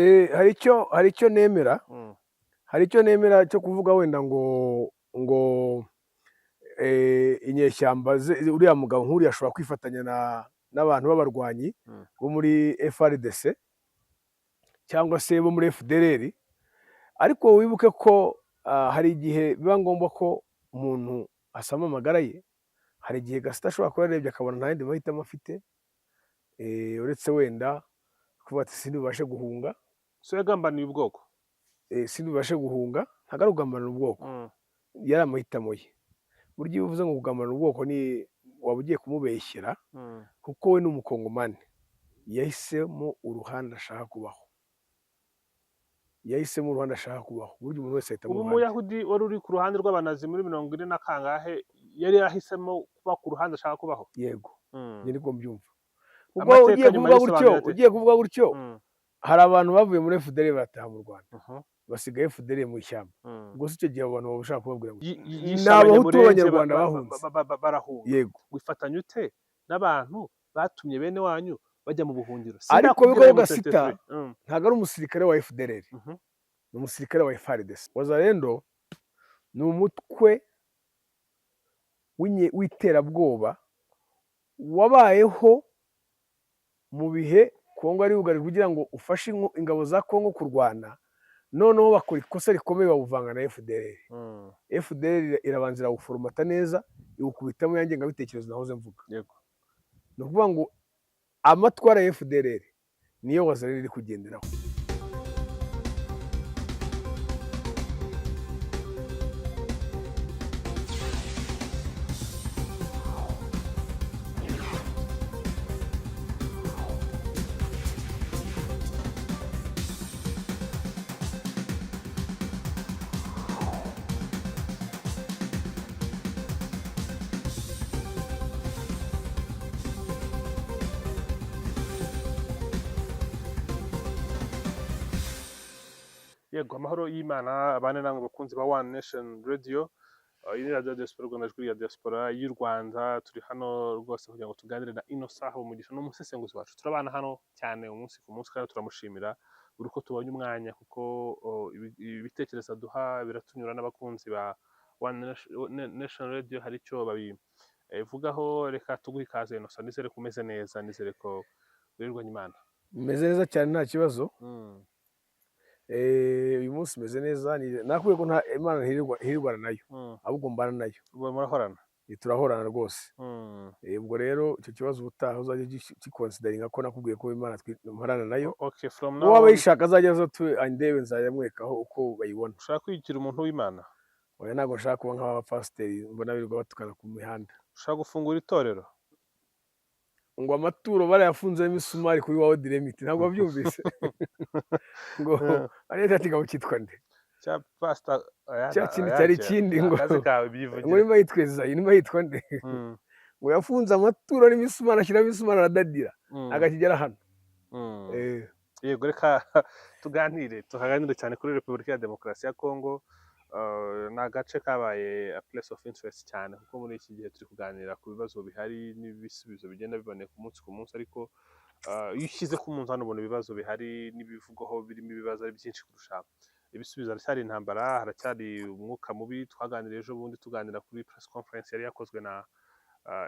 Hari icyo nemera, hari icyo nemera cyo kuvuga wenda ngo inyeshyamba uriya mugabo nk'uriya ashobora kwifatanya n'abantu b'abarwanyi bo muri FARDC cyangwa se bo muri FDLR. Ariko wibuke ko hari igihe biba ngombwa ko umuntu asama amagara ye. Hari igihe Gasita ashobora kuba yarebye akabona nta yandi mahitamo afite, uretse wenda kuvuga ati sindibubashe guhunga. So yagambaniye ubwoko. Sindibubashe guhunga. Ntabwo ari ukugambanira ubwoko, yari amahitamo ye. Burya iyo uvuze ngo kugambanira ubwoko, ni waba ugiye kumubeshyera, kuko we ni Umukongomani, yahisemo uruhande ashaka kubaho, yahisemo uruhande ashaka kubaho. Burya umuntu wese ahitamo Ubu uruhande. Umuyahudi wari uri ku ruhande rw'Abanazi muri 40 na kangahe yari yarahisemo kuba ku ruhande ashaka kubaho. Yego. Njye niko mbyumva, kuko Amateka ugiye nyuma kuvuga gutyo, yisobanuye ate? ugiye kuvuga gutyo, hari abantu bavuye muri FDL bataha mu Rwanda, basigaye FDL mu ishyamba. Ubwo se icyo gihe abo bantu baba ushaka kubabwira ngo ni Yishe Abahutu Abanyamulenge b'Abanyarwanda bahunze. Barahunga. Yego. Wifatanya ute n'abantu batumye bene wanyu bajya mu buhungiro? Ariko Sinakubwira bigo M23. Gasita ntabwo ari umusirikare wa FDLR, ni umusirikare wa FARDC. Wazalendo ni umutwe w'iterabwoba wabayeho mu bihe Kongo ari yugarijwe, kugira ngo ufashe ingabo za Kongo kurwana. Noneho bakora ikosa rikomeye, bawuvanga na FDLR. FDLR irabanza irawuforomata neza, iwukubitamo ya ngengabitekerezo nahoze mvuga. Ni ukuvuga ngo amatwara ya FDLR niyo Wazalendo iri kugenderaho. Yego, amahoro y'Imana abane namwe bakunzi ba One Nation Radio. Iyi ni radiyo Diaspora Rwanda, ijwi rya diaspora y'u Rwanda. Turi hano rwose kugira ngo tuganire na Innocent Habumugisha, n'umusesenguzi wacu. Turabana hano cyane umunsi ku munsi, kandi turamushimira buri uko tubonye umwanya, kuko ibitekerezo aduha biratunyura, n'abakunzi ba One Nation Radio hari icyo babivugaho. Reka tuguhe ikaze, Innocent. Nizere ko umeze neza, nizere ko wirirwanye Imana. Meze neza cyane, nta kibazo. Uyu munsi meze neza. Nakubwiye ko nta Imana ntirirwana nayo, ahubwo mbana nayo. Ubu murahorana? Turahorana rwose. Ubwo rero icyo kibazo ubutaha uzajya ugiconsideringa ko nakubwiye ko Imana mporana nayo. Okay, from now Uwaba on, yishaka azajya aza andebe, nzajya amwerekaho uko bayibona. Ushaka kwigira umuntu w'Imana? Oya, ntabwo nshaka kuba nk'abapasiteri mbona birirwa batukana ku mihanda. Ushaka gufungura itorero? Ngo amaturo barayafunzemo imisumari kuri World Remit, ntabwo wabyumvise? Ngo ariyo cya kigabo cyitwa nde? Cya pastor oya, Cya kindi oya, cyari ikindi akazi kawe byivugire. Ngo nimba yitwa Ezayi, nimba yitwa nde, ngo yafunze amaturo n'imisumari, ashyiramo imisumari, aradadira agakigera hano. Yego, reka tuganire, tuhaganire cyane kuri Repubulika ya Demokarasi ya Kongo. Ni agace kabaye a place of interest cyane, kuko muri iki gihe turi kuganira ku bibazo bihari n'ibisubizo bigenda biboneka umunsi ku munsi. Ariko iyo ushyize ku munzani ubona ibibazo bihari n'ibivugwaho birimo ibibazo ari byinshi kurusha ibisubizo. Haracyari intambara, haracyari umwuka mubi. Twaganiriye ejo bundi, tuganira kuri press conference yari yakozwe na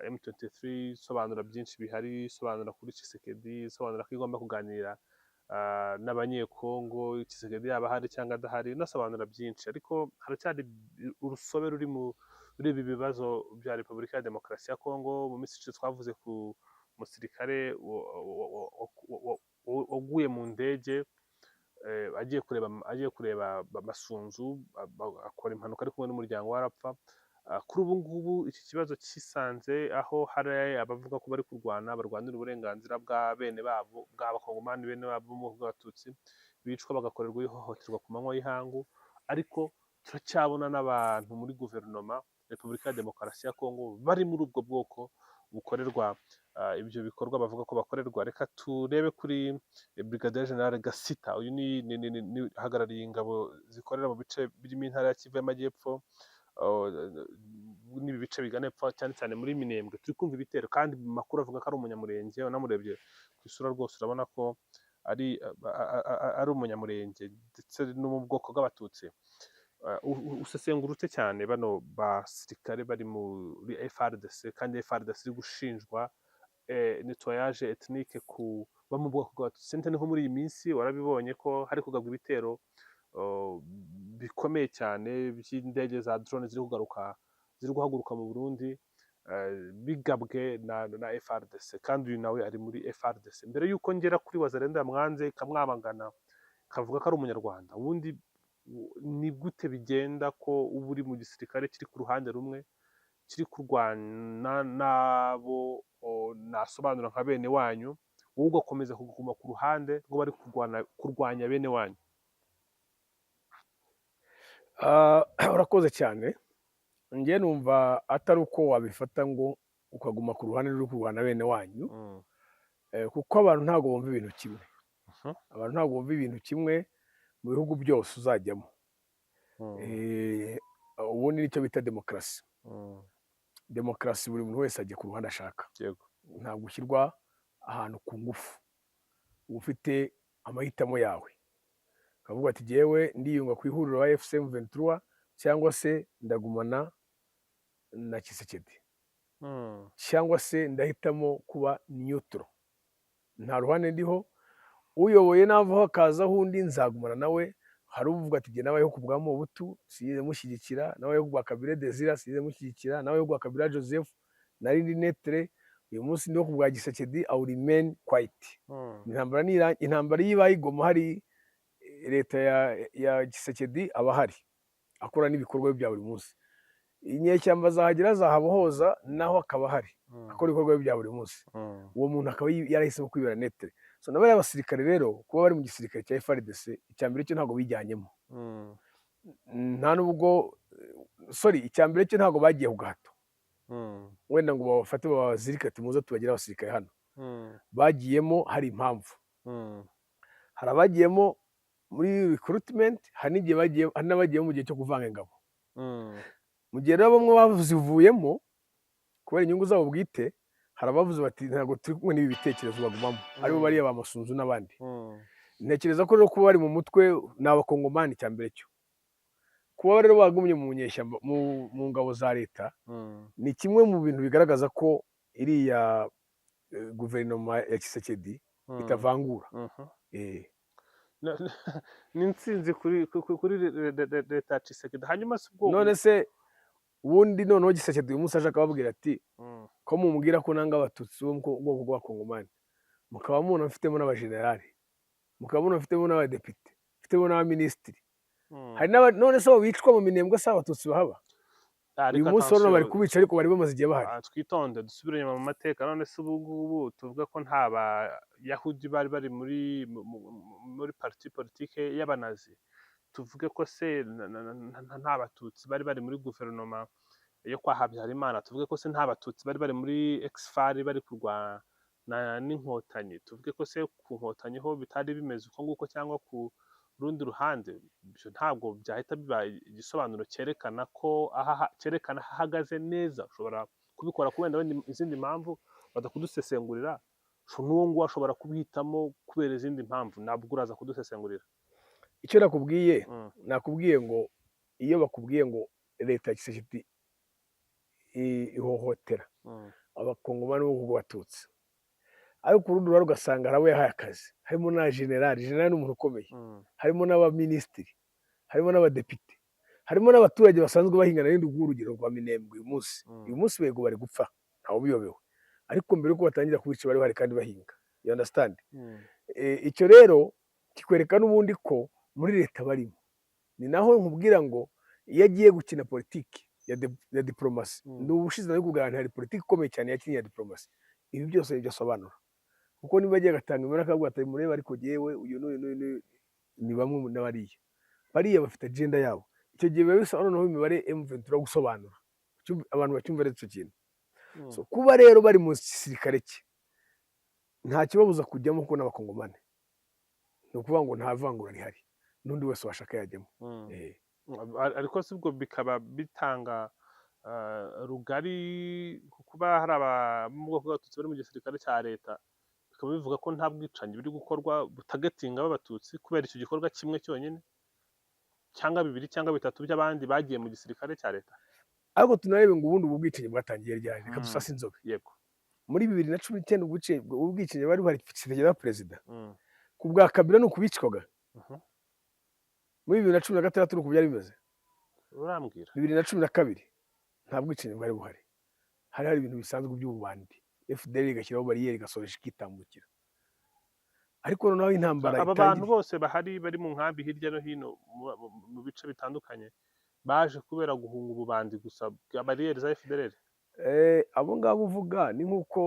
M23, isobanura byinshi bihari, isobanura kuri Tshisekedi, isobanura ko igomba kuganira n'Abanyekongo, Tshisekedi yaba ahari cyangwa adahari, inasobanura byinshi. Ariko haracyari urusobe ruri muri ibi bibazo bya Repubulika ya Demokarasi ya Kongo. Mu minsi ishize twavuze ku musirikare waguye mu ndege, agiye kureba Masunzu, akora impanuka ari kumwe n'umuryango we, arapfa. Kuri ubu ngubu iki kibazo cyisanze aho hari abavuga ko bari kurwana, barwanira uburenganzira bwa bene babo, bw'Abakongomani bene babo bo mu bwoko bw'Abatutsi bicwa, bagakorerwa ihohoterwa ku manywa y'ihangu. Ariko turacyabona n'abantu muri guverinoma Repubulika ya Demokarasi ya Kongo bari muri ubwo bwoko bukorerwa ibyo bikorwa bavuga ko bakorerwa. Reka turebe kuri Brigadier General Gasita. Uyu ni ahagarariye ingabo zikorera mu bice birimo intara ya Kivu y'Amajyepfo, n'ibi bice bigana epfo, cyane cyane muri Minembwe turi kumva ibitero, kandi mu makuru avuga ko ari Umunyamurenge. Unamurebye ku isura rwose urabona ko ari Umunyamurenge ndetse no mu bwoko bw'Abatutsi. Usesengura ute cyane bano basirikare bari muri FARDC, kandi FARDC iri gushinjwa nettoyage ethnique ku bo mu bwoko bw'Abatutsi? Sente nko muri iyi minsi warabibonye ko hari kugabwa ibitero bikomeye cyane by'indege za drone ziri kugaruka, ziri guhaguruka mu Burundi, bigabwe na FARDC, kandi uyu nawe ari muri FARDC. Mbere y'uko ngera kuri Wazalendo yamwanze ikamwamagana, ikavuga ko ari Umunyarwanda, ubundi ni gute bigenda ko uba uri mu gisirikare kiri ku ruhande rumwe, kiri kurwana n'abo nasobanura nka bene wanyu, wowe ugakomeza kuguma ku ruhande rwo bari kurwanya bene wanyu? Urakoze cyane. Njye numva atari uko wabifata ngo ukaguma ku ruhande ruri kurwana bene wanyu, kuko abantu ntabwo bumva ibintu kimwe. Abantu ntabwo bumva ibintu kimwe mu bihugu byose uzajyamo. Ubundi nicyo bita demokarasi. Demokarasi, buri muntu wese ajya ku ruhande ashaka. Ntabwo ushyirwa ahantu ku ngufu, uba ufite amahitamo yawe, ukavuga ati: "Jyewe ndiyunga ku ihuriro AFC M23, cyangwa se ndagumana na Tshisekedi, cyangwa se ndahitamo kuba neutral, nta ruhande ndiho. Uyoboye navaho hakazaho undi, nzagumana nawe." Hari uvuga ati: "Jye nabayeho ku bwa Mobutu, sinigeze mushyigikira. Nabayeho ku bwa Kabila Désiré, sinigeze mushyigikira. Nabayeho ku bwa Kabila Joseph, nari ndi neutre. Uyu munsi ndiho ku bwa Tshisekedi, I will remain quiet." Intambara intambara iyo ibaye i Goma, hari leta ya Tshisekedi, aba ahari akora n'ibikorwa bya buri munsi. Inyeshyamba zahagera zahabohoza, naho akaba ahari akora ibikorwa bya buri munsi. Uwo muntu akaba yarahisemo kwibera neutre. So na bariya basirikare rero, kuba bari mu gisirikare cya FARDC, icya mbere cyo ntabwo bijyanyemo. Nta nubwo, sorry, icya mbere cyo ntabwo bagiye ku gahato, wenda ngo babafate babazirike ati: "Muze tubagire abasirikare hano." Bagiyemo hari impamvu. Hari abagiyemo muri recruitment, hari n'igihe bagiye, hari n'abagiyemo mu gihe cyo kuvanga ingabo. Mu gihe rero bamwe bazivuyemo kubera inyungu zabo bwite, hari abavuze bati: "Ntabwo turi kumwe n'ibi bitekerezo," bagumamo, aribo bariya ba Masunzu n'abandi. Ntekereza ko rero kuba bari mu mutwe, ni Abakongomani icya mbere cyo. Kuba rero bagumye mu nyeshyamba, mu ngabo za leta, ni kimwe mu bintu bigaragaza ko iriya guverinoma ya Tshisekedi itavangura. Ni intsinzi kuri leta ya Tshisekedi. Hanyuma se ubwo None se ubundi noneho Tshisekedi uyu munsi aje akababwira ati: "Ko mumbwira ko nanga Abatutsi bo mu bwoko bw'Abakongomani, mukaba mubona mfitemo n'abajenerali, mukaba mubona mfitemo n'abadepite, mfitemo n'abaminisitiri," hari none se abo bicwa mu Minembwe si Abatutsi bahaba? Ariko Uyu munsi urabona bari attention, kubica, ariko bari bamaze igihe bahari. Twitonde, dusubire inyuma mu mateka. None se ubu ngubu tuvuga ko nta Bayahudi bari bari muri parti politique y'Abanazi? Tuvuge ko se nta Batutsi bari bari muri guverinoma yo kwa Habyarimana? Tuvuge ko se nta Batutsi bari bari muri ex-FAR bari kurwana n'Inkotanyi? Tuvuge ko se ku Nkotanyi ho bitari bimeze uko nguko, cyangwa ku rundi ruhande? Ibyo ntabwo byahita biba igisobanuro cyerekana ko aha cyerekana aho ahagaze neza. Ushobora kubikora kubera wenda izindi mpamvu badakudusesengurira. N'uwo nguwo ashobora kubihitamo kubera izindi mpamvu, ntabwo uraza kudusesengurira. Icyo nakubwiye, nakubwiye ngo iyo bakubwiye ngo leta ya Tshisekedi ihohotera Abakongomani bo mu bwoko bw'Abatutsi, ariko ku rundi ruhande ugasanga hari abo yahaye akazi, harimo na generali, generali ni umuntu ukomeye, harimo n'abaminisitiri, harimo n'abadepite, harimo n'abaturage basanzwe bahinga. Narindi urugero rwa Minembwe uyu munsi. Uyu munsi bego bari gupfa, ntawe ubiyobewe, ariko mbere yuko batangira kubica bari bahari kandi bahinga, you understand? Icyo rero kikwereka n'ubundi ko muri leta barimo. Ni naho nkubwira ngo iyo agiye gukina politiki ya diporomasi, ni ubushize nari kuganira, hari politiki ikomeye cyane yakinnye ya diporomasi. Ibi byose nibyo asobanura, kuko niba agiye agatanga imibare akavuga ati: "Murebe, ariko jyewe uyu n'uyu n'uyu n'uyu ni bamwe na bariya, bariya bafite agenda yabo." Icyo gihe biba bisa noneho imibare M23 gusobanura, abantu bacyumva neza icyo kintu. So, kuba rero bari mu gisirikare cye, nta kibabuza kujyamo, kuko n'Abakongomani, ni ukuvuga ngo nta vangura rihari, n'undi wese washaka yajyamo. Ariko si ubwo bikaba bitanga rugari ku kuba hari aba mu bwoko bw'Abatutsi bari mu gisirikare cya leta, bikaba Bikaba bivuga ko nta bwicanyi buri gukorwa butargetinga b'Abatutsi kubera icyo gikorwa kimwe cyonyine, cyangwa bibiri, cyangwa bitatu by'abandi bagiye mu gisirikare cya leta. Ariko tunarebe ngo ubundi ubu bwicanyi bwatangiye ryari. Reka dusase inzobe. Muri 2019 ubwicanyi bari buhari, Tshisekedi wa perezida, ku bwa Kabila ni ukubicwaga. Muri 2016 ni uku byari bimeze. Urambwira. 2012 nta bwicanyi bwari buhari, hari ibintu bisanzwe by'ububandi, FDLR igashyiraho bariyeri, igasoresha, ikitambukira. Ariko noneho intambara Aba bantu itangiriye bose bahari bari mu nkambi hirya no hino mu bice bitandukanye baje kubera guhunga ububandi gusa bwa bariyeri za FDLR? Abo ngabo uvuga ni nk'uko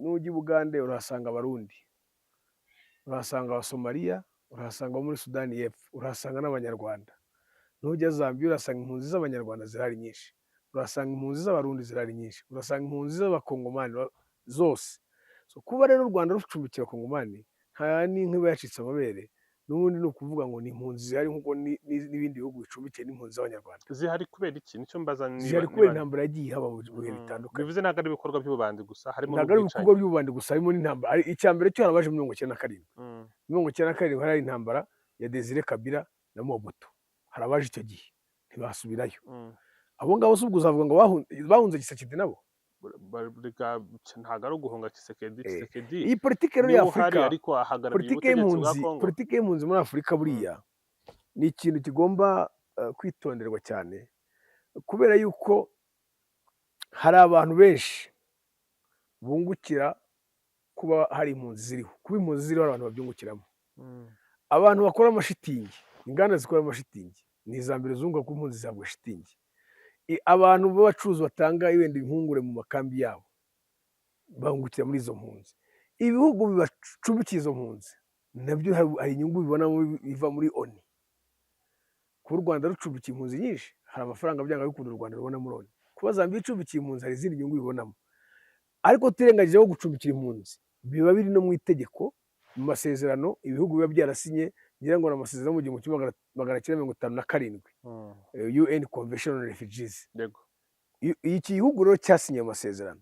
nujya i Bugande urahasanga Abarundi, urahasanga Abasomaliya, urahasanga abo muri Sudani y'Epfo, urahasanga n'Abanyarwanda. Nujya Zambia urahasanga impunzi z'Abanyarwanda zirahari nyinshi, urahasanga impunzi z'Abarundi zirahari nyinshi, urahasanga impunzi z'Abakongomani zose. So, kuba rero u Rwanda rucumbikiye Abakongomani, nta n'inka iba yacitse amabere. N'ubundi ni ukuvuga ngo ni impunzi zihari nk'uko n'ibindi bihugu bicumbikiye n'impunzi z'Abanyarwanda. Zihari kubera iki? Nicyo mbaza, niba Zihari kubera niba intambara yagiye ihaba mu bihe bitandukanye. Bivuze ntabwo ari ibikorwa by'ububandi gusa, harimo Ntabwo ari n'ubwicanyi. ibikorwa by'ububandi gusa, harimo n'intambara. Icya mbere cyo, hari abaje muri 97. 97 hari intambara ya Desire Kabila na Mobutu, hari abaje icyo gihe ntibasubirayo. Abo ngabo si ubwo uzavuga ngo bahunze Tshisekedi nabo? Ntabwo ari uguhunga Tshisekedi. Tshisekedi Iyi politiki rero niwe ya uhari, Afurika, ariko ahagarariye politiki ubutegetsi bwa y'impunzi, Kongo. politiki y'impunzi muri Afurika buriya ni ikintu kigomba kwitonderwa cyane, kubera yuko hari abantu benshi bungukira kuba hari impunzi ziriho. Kuba impunzi ziriho, hari abantu babyungukiramo. Abantu bakora amashitingi, inganda zikora amashitingi ni iza mbere zunguka ku impunzi zihabwa shitingi. Abantu b'abacuruzi batanga wenda impungure mu makambi yabo bungukira muri izo mpunzi. Ibihugu bibacumbikiye izo mpunzi nabyo hari inyungu bibonamo iva muri ONU. Kuba u Rwanda rucumbikiye impunzi nyinshi, hari amafaranga byanga bikunda u Rwanda rubona muri ONU. Kuba Zambia icumbikiye impunzi, hari izindi nyungu bibonamo. Ariko turengagijeho gucumbikira impunzi, biba biri no mu itegeko, mu masezerano ibihugu biba byarasinye. Ngira ngo ni amasezerano mu 1957, UN Convention on Refugees. Iki gihugu rero cyasinye ayo masezerano,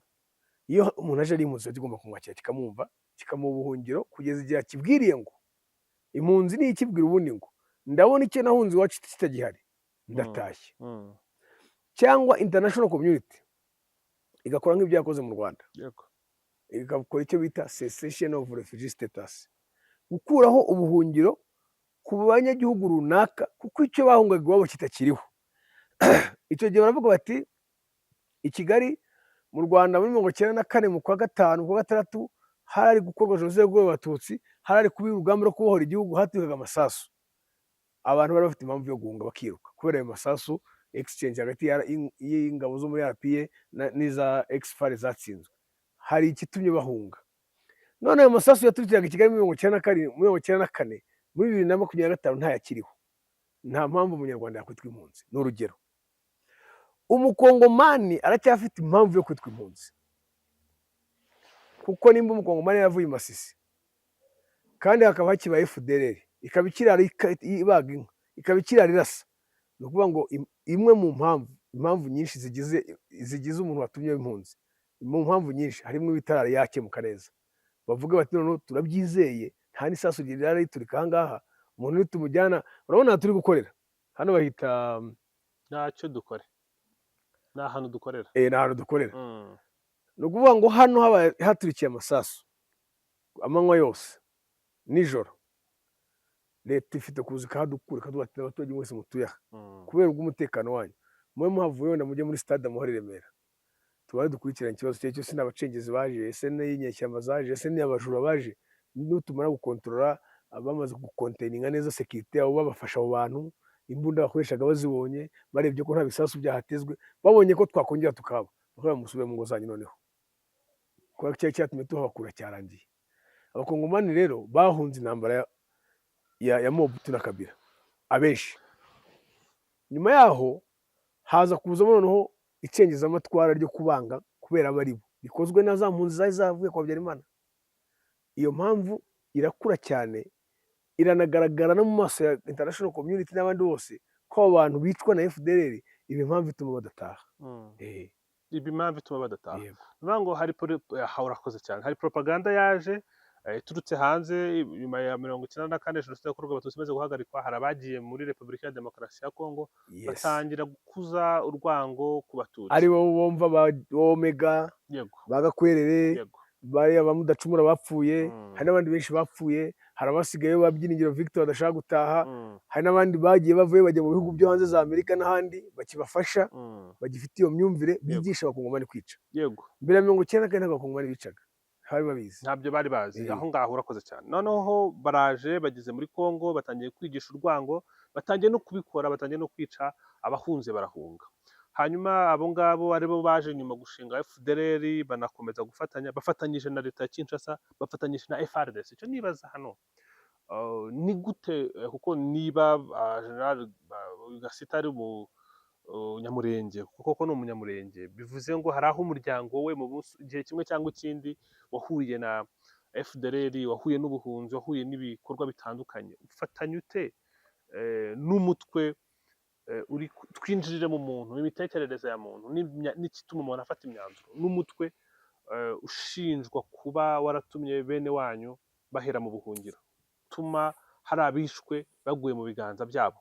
iyo umuntu aje ari impunzi kiba kigomba kumwakira, kikamwumva, kikamuha ubuhungiro kugeza igihe akibwiriye ngo impunzi niyo ikibwira ubundi ngo ndabona icyo nahunze iwacu kitagihari, ndatashye. Cyangwa international community igakora nk'ibyo yakoze mu Rwanda, igakora icyo bita cessation of refugee status, gukuraho ubuhungiro ku banyagihugu runaka kuko icyo bahungaga iwabo kitakiriho. Icyo gihe baravuga bati i Kigali mu Rwanda muri 94 mu kwa gatanu, mu kwa gatandatu, hari gukorwa jenoside yakorewe Abatutsi, hari kuba urugamba rwo kubohora igihugu, haturikaga amasasu. Abantu bari bafite impamvu yo guhunga bakiruka kubera ayo masasu, exchange hagati y'ingabo zo muri RPA n'iza ex-FAR zatsinzwe. Hari ikitumye bahunga. None ayo masasu yaturikiraga i Kigali muri 97, 94, muri 2025 ntayakiriho, nta mpamvu Umunyarwanda yakwitwa impunzi. Ni urugero, Umukongomani aracyafite impamvu yo kwitwa impunzi, kuko nimba Umukongomani yaravuye i Masisi kandi hakaba hakibaye FDLR, ikaba ikirara ibaga inka, ikaba ikirara irasa, ni ukuvuga ngo imwe mu mpamvu, impamvu nyinshi zigize umuntu watumye impunzi, mu mpamvu nyinshi harimo ibitarari yakemuka neza, bavuga bati noneho turabyizeye, nta n'isasu rirara riturika aha ngaha. Umuntu nitumujyana, urabona aha turi gukorera hano bahita Ntacyo dukore, ni ahantu dukorera. Ni ahantu dukorera. Ni ukuvuga ngo hano habaye haturikiye amasasu amanywa yose nijoro, leta ifite kuza ikahadukura, ikaduha ati abaturage mwese mutuye aha, kubera ubw'umutekano wanyu, mube muhavuye, wenda mujye muri Stade Amahoro i Remera, tubaye dukurikirane ikibazo icyo ari cyo cyose, ni abacengezi baje, ese n'inyeshyamba zaje, ese ni abajura baje? Nutumara gukontorora, bamaze gucontaininga neza sécurité yabo, babafasha abo bantu, imbunda bakoreshaga bazibonye, barebye ko nta bisasu byahatezwe, babonye ko twakongera tukahaba, bakavuga musubire mu ngo zanyu noneho, kubera ko cyari cyatumye tuhabakura cyarangiye. Abakongomani rero bahunze intambara ya Mobutu na Kabila abenshi. Nyuma yaho haza kuzamo noneho icengezamatwara ryo kubanga kubera abo ari bo, rikozwe na za mpunzi zari zavuye kwa Habyarimana. Iyo mpamvu irakura cyane, iranagaragara no mu maso ya international community n'abandi bose ko abo bantu bicwa na FDLR. Ibi impamvu ituma badataha. Ibi impamvu ituma badataha. Yego. Ni ukuvuga ngo hari aha urakoze cyane, hari propaganda yaje. Iturutse hanze nyuma ya 94, jenoside yakorerwa Abatutsi imaze guhagarikwa, hari abagiye muri Repubulika ya Demokarasi ya Kongo, batangira gukuza urwango ku Batutsi. Ari bo bumva ba Omega, ba Gakwerere, bariya ba Mudacumura bapfuye. Hari n'abandi benshi bapfuye, hari abasigayeyo ba Byiringiro Victor badashaka gutaha, hari n'abandi bagiye bavuye bajya mu bihugu byo hanze za Amerika n'ahandi bakibafasha, bagifite iyo myumvire bigisha Abakongomani kwica. Mbere ya 94 ntabwo Abakongomani bicaga, bari babizi. Ntabyo bari bazi. Aho ngaho urakoze cyane. Noneho baraje bageze muri Kongo, batangiye kwigisha urwango, batangiye no kubikora, batangiye no kwica abahunze barahunga. Hanyuma abo ngabo aribo baje nyuma gushinga FDLR, banakomeza gufatanya, bafatanyije na leta ya Kinshasa, bafatanyije na FARDC. Icyo nibaza hano, ni gute, kuko niba General Gasita ari mu Nyamurenge, kuko koko ni umunyamurenge, bivuze ngo hari aho umuryango we mu gihe kimwe cyangwa ikindi wahuriye na FDLR, wahuye n'ubuhunzi, wahuye n'ibikorwa bitandukanye. Ufatanya ute n'umutwe uri twinjirire mu muntu, imitekerereze ya muntu n'igituma umuntu afata imyanzuro, n'umutwe ushinjwa kuba waratumye bene wanyu bahera mu buhungiro, utuma hari abishwe baguye mu biganza byabo,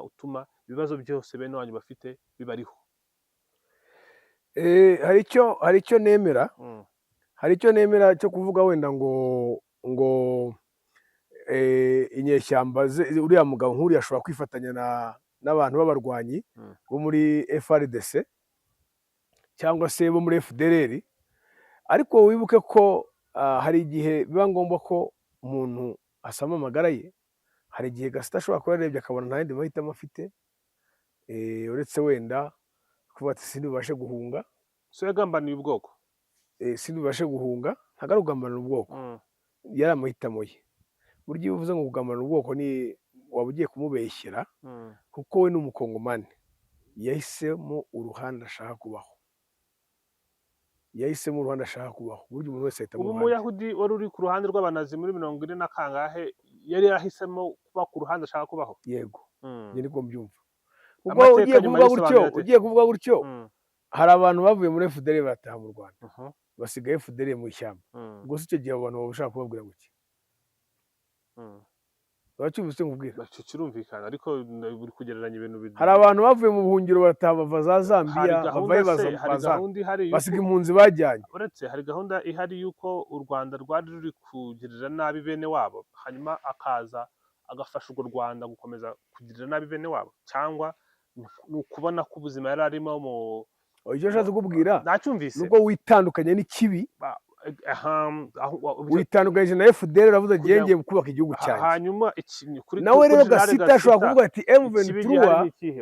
utuma ibibazo byose bene wanyu bafite bibariho? Hari icyo nemera, hari icyo nemera cyo kuvuga wenda ngo inyeshyamba uriya mugabo nk'uriya ashobora kwifatanya n'abantu b'abarwanyi bo muri FARDC cyangwa se bo muri FDLR. Ariko wibuke ko hari igihe biba ngombwa ko umuntu asama amagara ye. Hari igihe Gasita ashobora kuba yarebye akabona nta yandi mahitamo afite, uretse wenda kuvuga ati sindi bubashe guhunga. So yagambaniye ubwoko. Sindi bubashe guhunga. Ntabwo ari ukugambanira ubwoko, yari amahitamo ye. Burya iyo uvuze ngo kugambanira ubwoko, ni waba ugiye kumubeshyera, kuko we ni Umukongomani, yahisemo uruhande ashaka kubaho, yahisemo uruhande ashaka kubaho. Burya umuntu wese ahitamo Ubu uruhande. Umuyahudi wari uri ku ruhande rw'Abanazi muri 40 na kangahe yari yarahisemo kuba ku ruhande ashaka kubaho. Yego. Njye niko mbyumva, kuko Amateka ugiye nyuma kuvuga gutyo, yisobanuye ate? ugiye kuvuga gutyo, hari abantu bavuye muri FDLR bataha mu Rwanda, basigaye FDLR mu ishyamba. Ubwo se icyo gihe abo bantu baba ushaka kubabwira ngo iki? Uracyumvise nkubwira? Icyo kirumvikana, ariko uri kugereranya ibintu Hari abantu bavuye mu buhungiro barataha, bava za Hari Zambia, gahunda bavayo se, baza hari baza gahunda ihari y'uko basiga impunzi bajyanye. Uretse hari gahunda ihari y'uko u Rwanda rwari ruri kugirira nabi bene wabo, hanyuma akaza agafasha urwo Rwanda gukomeza kugirira nabi bene wabo, cyangwa ni ukubona ko ubuzima yari arimo mu Icyo nshatse kukubwira Nacyumvise. ni uko witandukanye n'ikibi, Aha, witandukanyije na FDL, uravuze Kugira ngiye kubaka igihugu cyanjye. Hanyuma kuri Nawe kuri rero General Gasita ashobora kuvuga ati ikibi M23 gihari ni ikihe?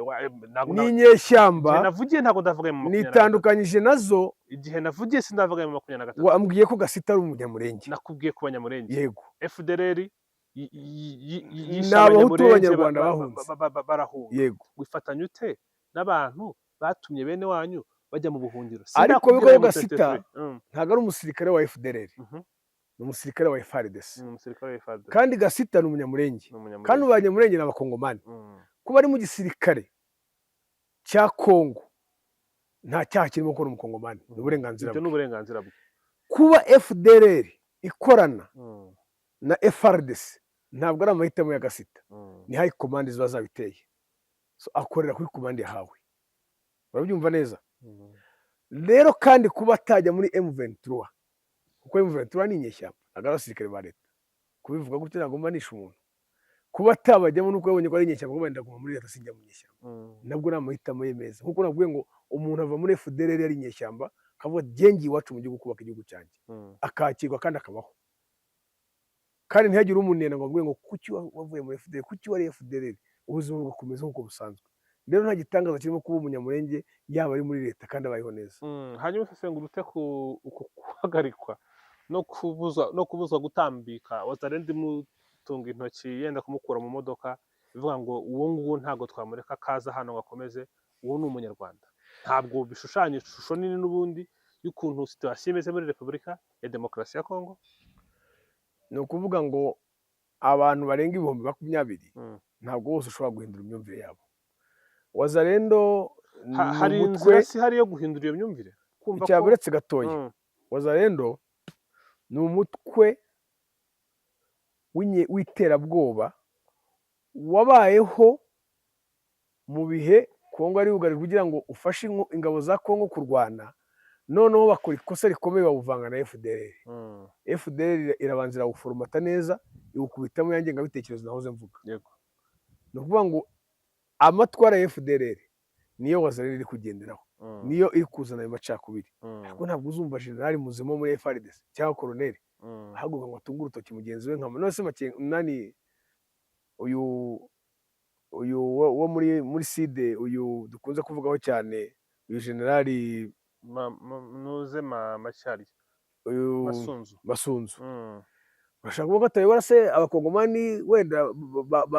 Ni inyeshyamba, Igihe navugiye ntabwo ndavuga mu 23. nitandukanyije nazo. Igihe navugiye sindavuga mu 23. Wambwiye ko Gasita ari Umunyamurenge. Nakubwiye ku Banyamurenge. Yego. FDLR Ni yishe Abahutu Abanyamurenge b'Abanyarwanda bahunze. barahunga. Yego. Wifatanya ute n'abantu batumye bene wanyu bajya mu buhungiro? Ariko Sindakubwira wibuke ko mu Gasita 23. Ntabwo ari umusirikare wa FDLR, ni umusirikare wa FARDC. Ni umusirikare wa FARDC. Kandi Gasita ni Umunyamurenge. Ni Umunyamurenge. Kandi Abanyamurenge ni Abakongomani. Kuba ari mu gisirikare cya Kongo nta cyaha kirimo, kuba Umukongomani ni uburenganzira Ibyo bwe. ni uburenganzira bwe. Kuba FDLR ikorana na FARDC ntabwo ari amahitamo ya Gasita, ni high command ziba zabiteye. So, akorera kuri command yahawe, urabyumva neza? Rero kandi kuba atajya muri M23, kuko M23 ni inyeshyamba, ntabwo ari abasirikare ba leta. Kubivuga gutyo ntabwo mba nishe umuntu. Kuba atabajyamo nuko yabonye ko ari inyeshyamba, kuba ndaguma muri leta sinjya mu nyeshyamba, nabwo ni amahitamo ye meza. Nkuko nakubwiye ngo umuntu ava muri FDLR ari inyeshyamba, akavuga ati ngiye iwacu mu gihugu kubaka igihugu cyanjye, akakirwa kandi akabaho, kandi ntihagire umunena ngo avuge ngo kuki wavuye muri FDLR, kuki wari FDLR. Ubuzima bugakomeza nk'uko busanzwe. Rero nta gitangaza kirimo kuba Umunyamurenge yaba ari muri leta kandi abayeho neza. Hanyuma usesengura ute ku uku guhagarikwa no kubuzwa gutambika Wazalendo imutunga intoki yenda kumukura mu modoka, ivuga ngo uwo nguwo ntabwo twamureka akaza hano ngo akomeze, uwo ni Umunyarwanda? Ntabwo bishushanya ishusho nini n'ubundi y'ukuntu situation imeze muri Repubulika ya Demokarasi ya Kongo? Ni ukuvuga ngo abantu barenga 20,000 ntabwo bose ushobora guhindura imyumvire yabo. Wazalendo ni Hari umutwe inzira si hari yo guhindura iyo myumvire, kumva Icya ko uretse gatoya. Wazalendo Ni umutwe w'iterabwoba wabayeho mu bihe Kongo yari yugarijwe kugira ngo ufashe ingabo za Kongo kurwana, noneho bakora ikosa rikomeye bawuvanga na FDLR. FDLR irabanza irawuforomata neza, iwukubitamo ya ngengabitekerezo nahoze mvuga. Ni ukuvuga ngo amatwara ya FDLR niyo Wazalendo iri kugenderaho, niyo iri kuzana ayo macakubiri. Ariko ntabwo uzumva generali muzima wo muri FARDC cyangwa koroneli ahaguruka ngo atunge urutoki mugenzi we nka none se nani uyu wo muri Sud, uyu dukunze kuvugaho cyane, uyu generali Nuze Mashyari. Uyu Masunzu. Masunzu. Urashaka kuvuga ko atayobora se abakongomani wenda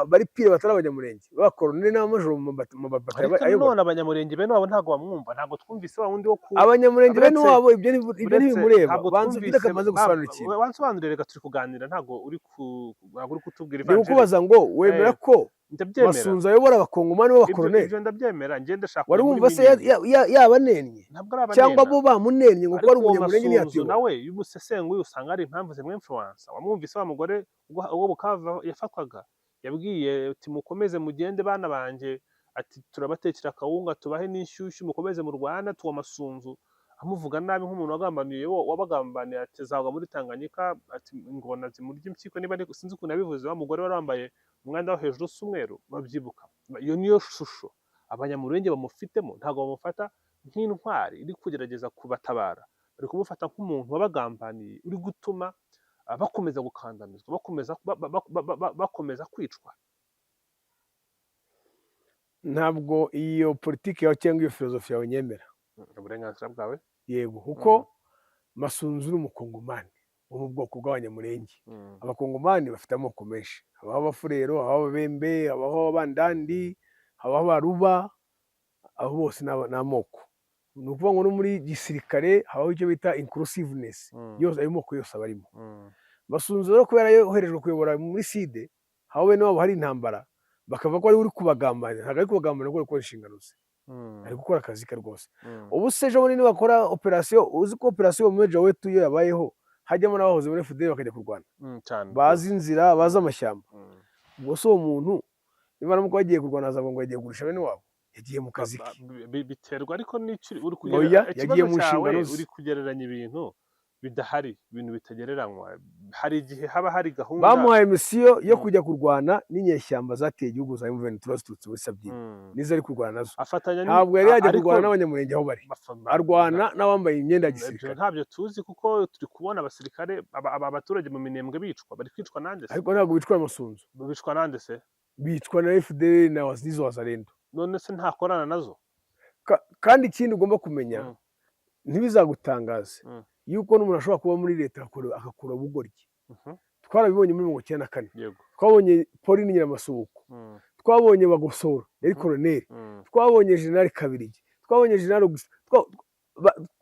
bari pire batari abanyamurenge, b'abakoroneli n'abamajoro mu batayo Ariko ayobora? none abanyamurenge bene wabo ntabwo bamwumva, ntabwo twumvise wa wundi wo ku Abanyamurenge bene Uretse- wabo, ibyo uretse ntibimureba. Ntabwo Banza twumvise ufite akamaze gusobanura ikintu. Wansobanurire, reka turi kuganira, ntabwo uri ku ntabwo uri kutubwira Ni ivanjiri. ukubaza ngo wemera ko Ndabyemera. Masunzu ayobora abakongomani b'abakoroneli? Ibyo ndabyemera, njye ndashaka Wari kujya muri wumva se meaning. yabanennye Ntabwo ari cyangwa abanena. bo bamunennye ngo kuko ari Ariko uwo umunyamurenge Masunzu ntiyatuyobora? nawe iyo umusesenguye usanga hari impamvu zimwinfluensa. Wamwumvise wa mugore ubwo Bukavu yafatwaga, yabwiye ati: "Mukomeze mugende bana banjye," ati: "Turabatekera akawunga, tubahe n'inshyushyu, mukomeze murwana." Tuwo Masunzu amuvuga nabi nk'umuntu wagambaniye wabagambaniye, ati: "Azagwa muri Tanganyika," ati: "Ingona zimurya impyiko," niba sinzi ukuntu yabivuze. Wa mugore wari wambaye umwenda wo hejuru usa umweru, babyibuka. Iyo niyo shusho abanyamurenge bamufitemo. Ntabwo bamufata nk'intwari iri kugerageza kubatabara, bari kumufata nk'umuntu wabagambaniye, uri gutuma bakomeza gukandamizwa, bakomeza bakomeza kwicwa. Ntabwo iyo politiki yawe cyangwa iyo filozofi yawe nyemera. Uburenganzira bwawe. Yego, kuko Masunzu ni umukongomani wo mu bwoko bw'abanyamurenge. Abakongomani bafite amoko menshi: habaho abafurero, habaho ababembe, habaho abandandi, habaho abaruba. Abo bose ni amoko. Ni ukuvuga ngo no muri gisirikare habaho icyo bita inclusiveness, yose ayo moko yose aba arimo. Masunzu rero kubera yoherejwe kuyobora muri Sud, aho bene wabo hari intambara, bakavuga ko ari we uri kubagambanira, ntabwo ari kubagambanira kuko ari gukora inshingano ze, ari gukora akazi ke rwose. Ubu se ejo bundi nibakora operasiyo, uzi ko operasiyo Umoja Wetu iyo yabayeho hajyamo n'abahoze muri FDL bakajya kurwana, Cyane. bazi inzira, bazi amashyamba? Ubwo se uwo muntu niba aramuka bagiye kurwana azavuga ngo yagiye kugurisha bene wabo? Yagiye mu kazi ke. Biterwa ariko n'icyo uri Oya, ikibazo yagiye mu cyawe. nshingano ze. Uri kugereranya ibintu bidahari, ibintu bitagereranywa. Hari igihe haba hari gahunda. Bamuhaye misiyo yo kujya kurwana n'inyeshyamba zateye igihugu za M23 ziturutse muri Sabyinyo, nizo ari kurwana nazo. Afatanya Ntabwo yari yajya ariko kurwana n'abanyamurenge aho bari, arwana n'abambaye imyenda ya Ibyo gisirikare. ntabyo tuzi, kuko turi kubona abasirikare abaturage mu Minembwe bicwa. Bari kwicwa nande se? Ariko ntabwo bicwa n'Amasunzu. Bicwa nande se? Bicwa na FDL na n'izo Wazalendo. None se ntakorana nazo? Kandi ikindi ugomba kumenya, ntibizagutangaze yuko n'umuntu ashobora kuba muri leta agakora ubugoryi. Twarabibonye muri 94. Twabonye Pauline Nyiramasuhuko, twabonye Bagosora yari koroneri, twabonye General Kabirigi, twabonye General Augustin,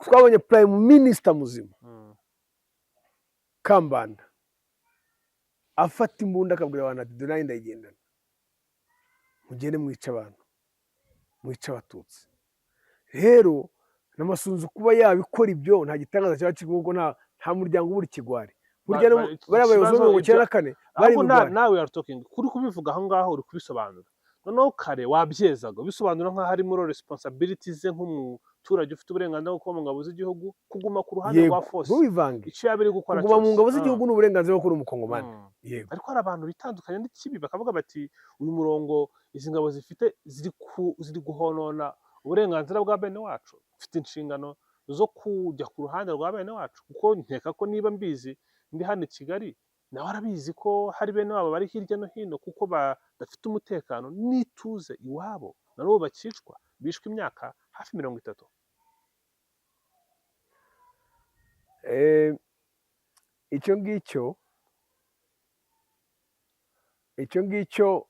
twabonye prime minister muzima Kambanda afata imbunda akabwira abantu ati: "Dore nanjye ndayigendana, mugende mwice abantu, mwice abatutsi." Rero n'Amasunzu kuba yabikora ibyo nta gitangaza cyaba kirimo, kuko nta muryango ubura ikigwari. Burya Iki bariya bayobozi bo kibazo 94 bari Ahubwo ibigwari. Nawe are talking kuri kubivuga aho ngaho, uri kubisobanura. Noneho kare wabyezaga ubisobanura nk'aho ari muri responsibility ze nk'umuturage ufite uburenganzira bwo kuba mu ngabo z'igihugu, kuguma ku ruhande Yego, rwa force ntubivange. icyo yaba iri gukora Kuguma mu cyose. ngabo z'igihugu ni uburenganzira bwo kuba umukongomani. Yego. Ariko hari abantu bitandukanye n'ikibi, bakavuga bati: "Uyu murongo izi ngabo zifite ziri guhonona uburenganzira bwa bene wacu. Mfite inshingano zo kujya ku ruhande rwa bene wacu," kuko nkeka ko niba mbizi ndi hano i Kigali, nawe arabizi ko hari bene wabo bari hirya no hino, kuko badafite umutekano n'ituze iwabo, na n'ubu bakicwa, bishwe imyaka hafi 30. Icyo ngicyo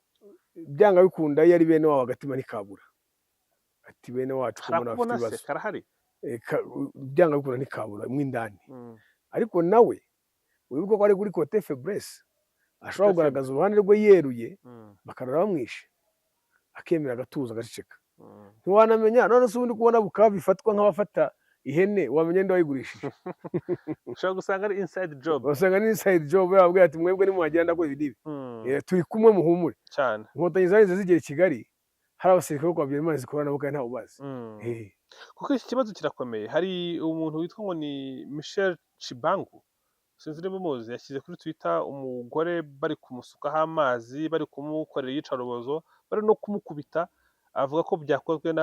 byanga bikunda, iyo ari bene wabo agatima ntikabura, ati: "Bene wacu ko mbona bafite Harakubona se? ibibazo." Karahari. Byanga bikunda ntikabura mo indani. Ariko nawe wibuke ko ari kuri côté faiblesse, ashobora Côté kugaragaza uruhande rwe yeruye, bakarara bamwishe, akemera agatuza, agaceceka. Ntiwanamenya. None se ubundi kubona Bukavu ifatwa nk'abafata Ihene wamenya nde wayigurishije? Ushobora gusanga ari inside job. Wasanga ni inside job, yababwira ati: "Mwebwe nimuhagera ndakora ibi n'ibi." Turi kumwe, muhumure. Inkotanyi zahise zigera i Kigali, hari abasirikare bo kwa Habyarimana zikorana nabo kandi ntawe ubazi. Kuko iki kibazo kirakomeye. Hari umuntu witwa ngo ni Michel Chibangu, sinzi niba umuzi, yashyize kuri Twitter umugore bari kumusukaho amazi, bari kumukorera iyicarubozo, bari no kumukubita, avuga ko byakozwe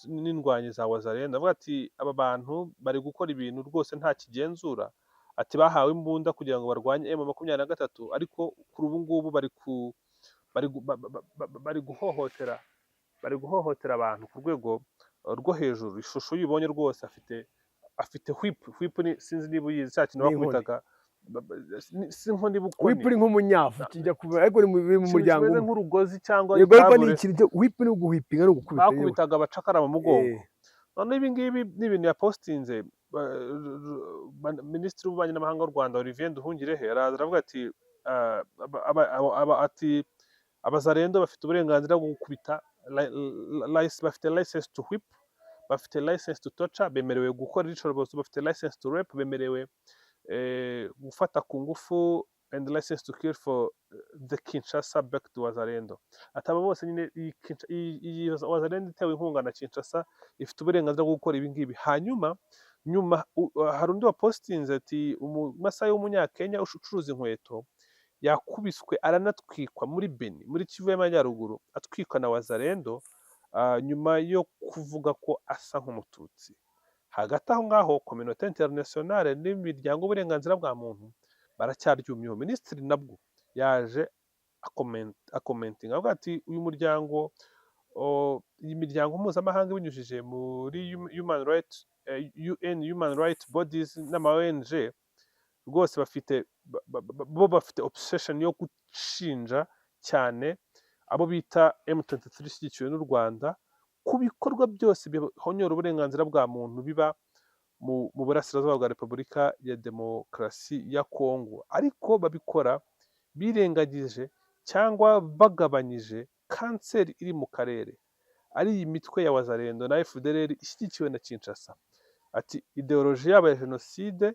n'indwanyi za Wazalendo. Avuga ati: "Aba bantu bari gukora ibintu rwose nta kigenzura." Ati: "Bahawe imbunda kugira ngo barwanye M23, ariko kuri ubu ngubu bari ku bari gu- ba- ba- ba- bari guhohotera abantu ku rwego rwo hejuru." Ishusho uyibonye rwose, afite whip. Whip ni, sinzi niba uyizi, cya kintu Ni inkoni. bakubitaga, si inkoni, bukoni. Whip ni nk'umunyafu, kijya kuba, ariko ni biri mu Ikintu muryango kimeze umwe. nk'urugozi cyangwa Yego, ariko ni itabure. ikintu whip ni uguhipinga, ni ugukubita yewe. Bakubitaga abacakara mu mugongo. None ibi ngibi ni ibintu yapositinze. Minisitiri w'ububanyi n'amahanga w'u Rwanda, Olivier Nduhungirehe, araza aravuga ati ati Abazarendo bafite uburenganzira bwo gukubita, bafite license to whip, bafite license to torture, bemerewe gukora iyicarubozo, bafite license to rape, bemerewe gufata ku ngufu, and license to kill for the Kinshasa backed Wazalendo. Ati aba bose nyine, iyi Wazalendo itewe inkunga na Kinshasa ifite uburenganzira bwo gukora ibi ngibi. Hanyuma nyuma hari undi wapositinze ati Umumasayi w'Umunyakenya ucuruza inkweto yakubiswe aranatwikwa muri Beni, muri Kivu y'Amajyaruguru, atwikwa na Wazalendo nyuma yo kuvuga ko asa nk'Umututsi. Hagati aho ngaho, communauté internationale n'imiryango y'uburenganzira bwa muntu baracyaryumyeho. Minisitiri nabwo yaje akomentinga avuga ati uyu muryango, iyi miryango mpuzamahanga ibinyujije muri human rights, UN human rights bodies n'ama ONG, rwose bafite bo bafite obsession yo gushinja cyane abo bita M23 ishyigikiwe n'u Rwanda ku bikorwa byose bihonyora uburenganzira bwa muntu biba mu burasirazuba bwa Repubulika ya Demokarasi ya Kongo, ariko babikora birengagije cyangwa bagabanyije kanseri iri mu karere, ari iyi mitwe ya Wazalendo na FDLR ishyigikiwe na Kinshasa. Ati idéologie yabo ya jenoside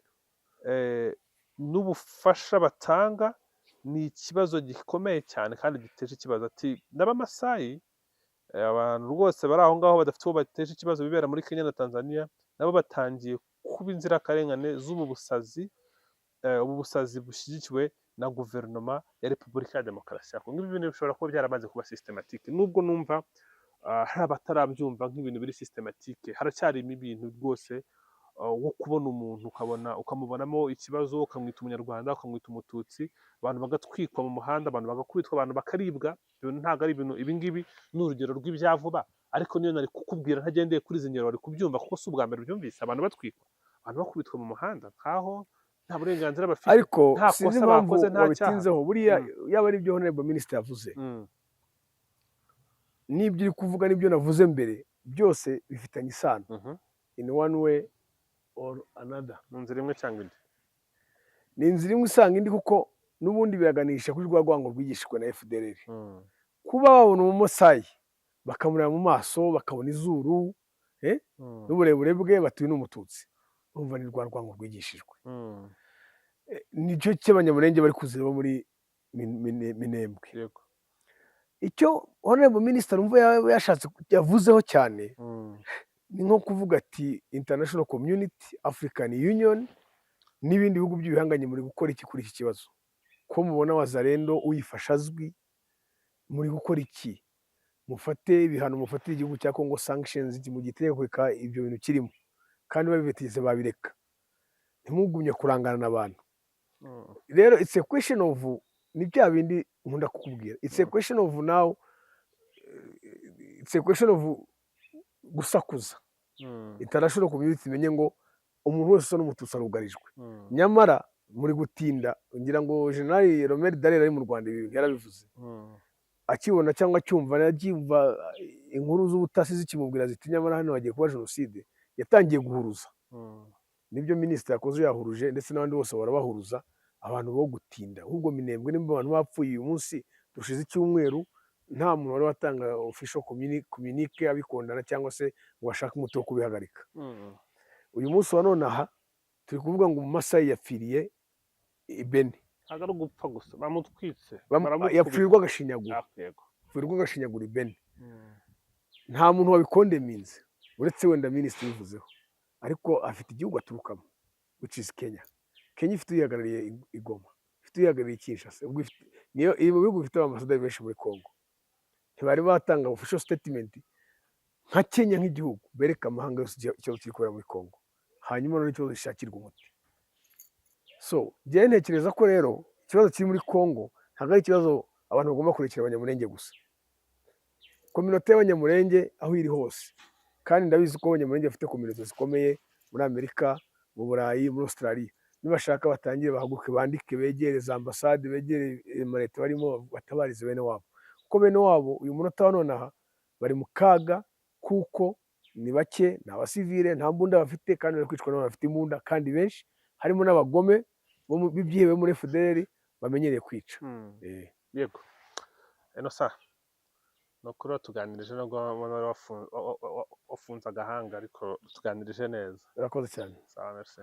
n'ubufasha batanga ni ikibazo gikomeye cyane kandi giteje ikibazo. Ati n'Abamasayi, abantu rwose bari aho ngaho badafite uwo bateje ikibazo, bibera muri Kenya na Tanzania, nabo batangiye kuba inzirakarengane z'ubu busazi, ubu busazi bushyigikiwe na guverinoma ya Repubulika ya Demokarasi ya Kongo. Ibi bintu bishobora kuba byaramaze kuba systématique, nubwo numva hari abatarabyumva nk'ibintu biri systématique. Haracyarimo ibintu rwose wo kubona umuntu ukabona ukamubonamo ikibazo, ukamwita Umunyarwanda, ukamwita Umututsi, abantu bagatwikwa mu muhanda, abantu bagakubitwa, abantu bakaribwa. Ibintu ntabwo ari ibintu, ibi ngibi ni urugero rw'ibya vuba, ariko niyo nari kukubwira ntagendeye kuri izi ngero wari kubyumva, kuko si ubwa mbere ubyumvise, abantu batwikwa, abantu bakubitwa mu muhanda nkaho nta burenganzira bafite, Ariko nta sinzi kosa impamvu bakoze, nta cyaha. wabitinzeho. Buriya yaba ari ibyo honorable minister yavuze n'ibyo uri kuvuga n'ibyo navuze mbere, byose bifitanye isano in one way or another. Mu nzira imwe cyangwa indi. Ni inzira imwe isanga indi, kuko n'ubundi biraganisha kuri rwa rwango rwigishijwe na FDLR. Kuba babona Umumasayi, bakamureba mu maso, bakabona izuru n'uburebure bwe, batuye n'Umututsi, urumva ni rwa rwango rwigishijwe. Nicyo cy'Abanyamurenge bari kuzira bo muri Minembwe. Icyo honorable minister numva yaba yashatse, yavuzeho cyane, ni nko kuvuga ati: "International community, African Union n'ibindi bihugu by'ibihanganye, muri gukora iki kuri iki kibazo? Ko mubona Wazalendo uyifasha azwi, muri gukora iki? Mufate ibihano, mufatire igihugu cya Congo sanctions, mu gitegeko kureka ibyo bintu kirimo, kandi babitegetse babireka, ntimugumye kurangarana abantu." Rero it's a question of, ni bya bindi nkunda kukubwira, it's a question of now, it's a question of gusakuza, international community imenye ngo umuntu wese usa n'Umututsi arugarijwe. Nyamara muri gutinda. Ngira ngo General Romel Dallaire ari mu Rwanda ibi bintu yarabivuze, akibona cyangwa acyumva, yabyumva inkuru z'ubutasi zikimubwira ziti: "Nyamara hano hagiye kuba jenoside." Yatangiye guhuruza. Nibyo minisitiri yakoze, yahuruje, ndetse n'abandi bose barabahuruza, abantu bo gutinda. Ahubwo Minembwe, nimba abantu bapfuye uyu munsi, dushize icyumweru nta muntu wari watanga official communique abikondana cyangwa se ngo bashake umuti wo kubihagarika. Uyu munsi wa none aha turi kuvuga ngo Umumasayi yapfiriye i Beni. Ntabwo ari ugupfa gusa, bamutwitse, baramukubita. Yapfuye urw'agashinyaguro. Ah, yego. Yapfuye urw'agashinyaguro i Beni. Nta muntu wabicondemninze uretse wenda minisitiri ubivuzeho, ariko afite igihugu aturukamo, which is Kenya. Kenya ifite uyihagarariye i Goma, ifite uyihagarariye i Kinshasa. Ubwo niyo iri mu bihugu bifite abaambasaderi benshi muri Congo. Ntibari batanga official statement nka Kenya nk'igihugu, bereka amahanga yose ikibazo kiri kubera muri Congo, hanyuma noneho ikibazo gishakirwa umuti. So njyewe ntekereza ko rero ikibazo kiri muri Congo ntabwo ari ikibazo abantu bagomba kurekera Abanyamurenge gusa. Communauté y'Abanyamurenge aho iri hose, kandi ndabizi ko Abanyamurenge bafite communauté zikomeye muri Amerika, mu Burayi, muri Australia, nibashaka batangire bahaguruke, bandike, begere za ambasade, begere amaleta barimo, batabarize bene wabo, kuko bene wabo uyu munota wa none aha bari mu kaga, kuko ni bake, ni abasivile, nta mbunda bafite, kandi bari kwicwa n'abantu bafite imbunda kandi benshi, harimo n'abagome b'ibyihebe muri FDLR bamenyereye kwica. Yego, Innocent, ni ukuri watuganirije nubwo wari wafunze agahanga, ariko tuganirije neza. Urakoze cyane. Sawa, merci.